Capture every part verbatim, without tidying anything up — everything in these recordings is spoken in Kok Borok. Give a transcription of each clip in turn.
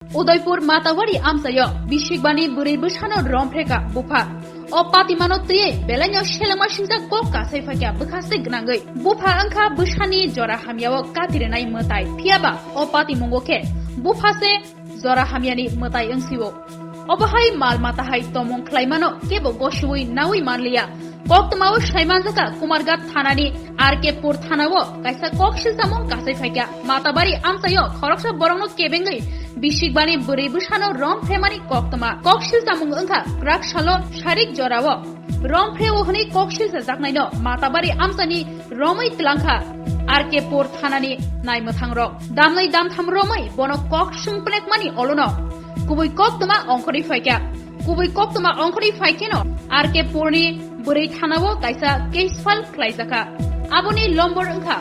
Udaipur Matawari amchaio bisikbani bwrwi bwsano romphrekha bupha. O patimano twiwi belaino selengma singjak kok kasai phaikha bwkhaste gwnangwi. Bupha wngkha bwsani jora hamyao katirinai mwtai. Phiyaba o patimungo khe bupha se jora hamyani mwtai wngsio. Obo hai mal mata hai tomung khlaimano kebo gosiui naui manliya. Koktwmao saimanjakha Kumarghat thanani R K Pur thanao kaisa koksil chamung kasai phaikha. Matabari amchaio khoroksa borokno kebengwi bisikbani bwrwi bwsano romphemani koktwma. Koksil chamung wngkha kwrak salo sarik jorao rompheo hwnwi koksil chajaknaino Matabari amchani romwi twlangkha R K Pur thanani naimwthangrok. Damnai damtham romwi bono kok swngpnekmani olono kubui koktwma ongkhorwi phaikha. Kubui koktwma ongkhorwi phaikheno R K Purni bwrwi thanao kaisa case file khlaijakha. Aboni lombor wngkha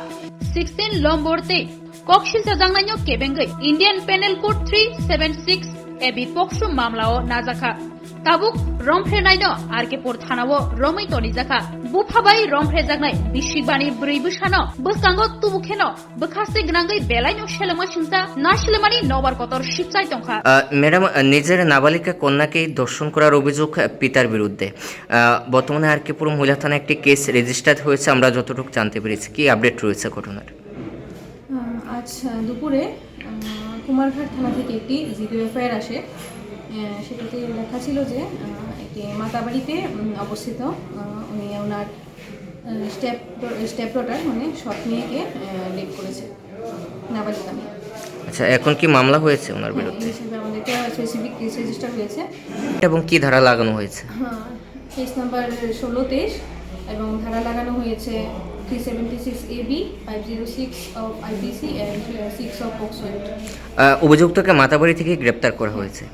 sixteen lombor tei koksil chajaknaino kebengwi Indian Penal Code three seven six A B pokso mamlao najakha. Tabuk romphrenaino R K Pur thanao romwi tonijakha. Bupha bai romphrejaknai bisikbani bwrwi bwsano bwskango tubukheno bwkhaste gwnangwi belaino selengma singsa naislemani nobar kotor sipchai tongkha. আহ, ম্যাডাম, আহ, নিজের নাবালিকা কন্যাকেই ধর্ষণ করার অভিযোগ, আহ, পিতার বিরুদ্ধে। আহ, বর্তমানে আর কে পুর মহিলা থানায় একটি কেস রেজিস্টার্ড হয়েছে, আমরা যতটুকু জানতে পেরেছি। কি আপডেট রয়েছে ঘটনার? আহ, আজ, আহ, দুপুরে, আহ, কুমারঘাট থানা থেকে একটি জিডি এফআইআর আসে। আহ, সেটাতে লেখা ছিল যে, আহ, একটি মাতাবাড়িতে, উম, অবস্থিত, আহ, উনি ওনার, আহ, স্টেপ, স্টেপ ডটার, মানে সৎ মেয়েকে, আহ, রেপ করেছে নাবালিকা মেয়ে। আচ্ছা, এখন কি মামলা হয়েছে ওনার হ্যাঁ, বিরুদ্ধে? এই হিসেবে আমাদের একটা স্পেসিফিক কেস রেজিস্টার হয়েছে। এবং কি ধারা লাগানো হয়েছে? হ্যাঁ, কেস নাম্বার ষোলো তেইশ এবং ধারা লাগানো হয়েছে three seventy six A B, five zero six of IPC and six of POCSO act. Ah, অভিযুক্তকে মাতাবাড়ি থেকে গ্রেপ্তার করা হয়েছে।